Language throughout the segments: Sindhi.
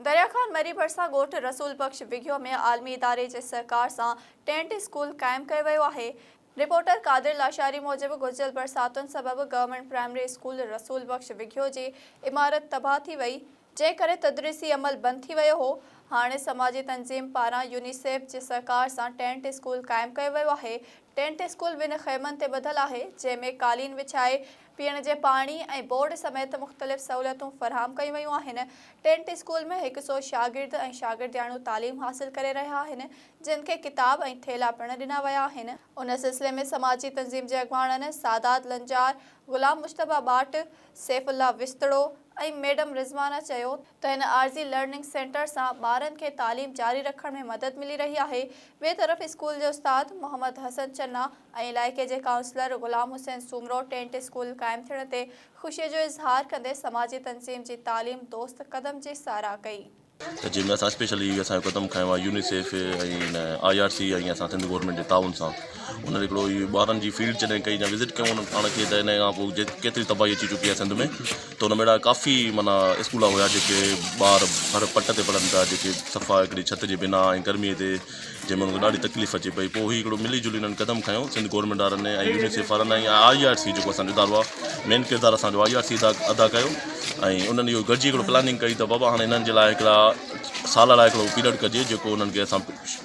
دريا خان مري ڀرسان ڳوٺ رسول بخش وگهيو ۾ عالمي اداري جي سهڪار سان ٽينٽ اسڪول قائم ڪيو ويو آهي. رپورٽر قادر لاشاري موجب گذريل برساتن سبب government primary school Rasool Bakhsh Wighio جي عمارت تباهه ٿي وئي، جنهن ڪري تدريسي عمل بند ٿي ويو هو، هاڻي سماجي تنظيم پاران يونيسيف جي سهڪار سان ٽينٽ اسڪول قائم ڪيو ويو آهي، ٽينٽ اسڪول ٻن خيمن تي ٻڌل آهي، جنهن ۾ قالين وڇائي پيئڻ جي پاڻي ۽ بورڊ سميت مختلف سهولتون فراهم ڪيون ويون آهن. ٽينٽ اسڪول ۾ هڪ سئو شاگرد ۽ شاگردياڻيون تعليم حاصل ڪري رهيا آهن، جن کي ڪتاب ۽ ٿيلها پڻ ڏنا ويا آهن. ان سلسلي ۾ سماجي تنظيم جي اڳواڻن سادات لنجار، غلام مجتبيٰ ٻاٽ، سيف الله وسطڙو ۽ ميڊم رضوانه چيو ته هن عارضي لرننگ سينٽر سان ٻارن کي تعليم جاري رکڻ ۾ مدد ملي رهي آهي. ٻئي طرف اسڪول جي استاد محمد حسن چنا ۽ علائقي جي councillor Ghulam Hussain Soomro tent school قائم ٿيڻ تي خوشي جو اظهار ڪندي سماجي تنظيم جي تعليم دوست قدم جي ساراهه ڪئي. ته جنهن ۾ اسان اسپيشلي اسان جو قدم کنيو آهي يونيسيف ۽ هن I R C ۽ اسان سنڌ گورنمينٽ جي تعاون سان انهن هڪڙو اهو ٻارن جي فيلڊ جڏهن ڪئي يا وزٽ ڪيون انهن پاڻ کي ته ان کان پوء ڪيتري تباهي اچي چڪي آهي سنڌ ۾ ته ان ۾ اهڙا ڪافي معنيٰ اسڪول هيا جيڪي ٻار هر پٽ تي پڙهن پيا جيڪي صفا هڪڙي ڇت جي بنا ۽ گرمي تي جنهن ۾ انهن کي ڏاڍي تڪليف اچي پئي پوء هي هڪڙو ملي جلي انهن قدم کنيو سنڌ گورنمينٽ وارن ۽ يونيسيف وارن ۽ I R C جيڪو اسان جو ادارو آهي مين ڪردار اسان جو I R C ادا ڪيو ۽ انهن اهو گڏجي هڪڙو پلاننگ ڪئي ته بابا هاڻي انهن جي لاء هڪڙا سال لاء هڪڙو پيريڊ ڪجي جيڪو انهن کي اسان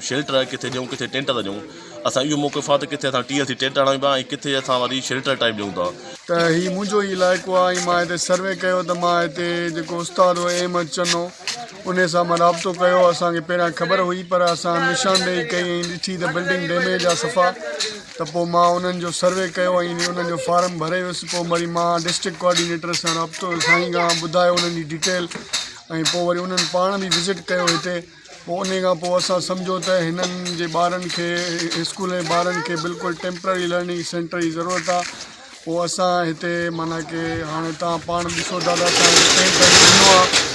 شيلٽر ڪٿي ڏيون ڪٿي ٽينٽ ٿا ڏيون اسان اهو موقف آهي ته ڪٿي اسان ٽي ايل سي ٽينٽ هڻايون پيا ۽ ڪٿي اسان وري شيلٽر ٽائيپ ڏيون ٿا. ته هي منهنجو ئي علائقو آهي ۽ مان هتي سروي ڪيو ته مان هتي جيڪو استاد هو احمد چنو انهي سان مان رابطو ڪيو اسان کي پهريان خبر هئي پر اسان نشاندهي ڪئي ۽ ڏٺي ته بلڊنگ ڊيميج آهي صفا ته پوء مان انهن جو سروي ڪيو ۽ انهن جو فارم ڀري ويس پوء وري مان ڊسٽرڪٽ ڪوآرڊينيٽر سان رابطو سائين کان ٻڌايو انهن جي ڊيٽيل ۽ پوء وري انهن پاڻ به وزٽ ڪيو هتي پوء انهي کان پوء اسان سمجهيو ته هنن جي ٻارن کي اسڪول جي ٻارن کي بلڪل ٽيمپرري لرننگ سينٽر جي ضرورت آهي پوء اسان هتي معنيٰ ڪي هاڻي توهان پاڻ ڏسو ٿا ته اسان هتي ٽينٽ هڻي ڏنو آهي.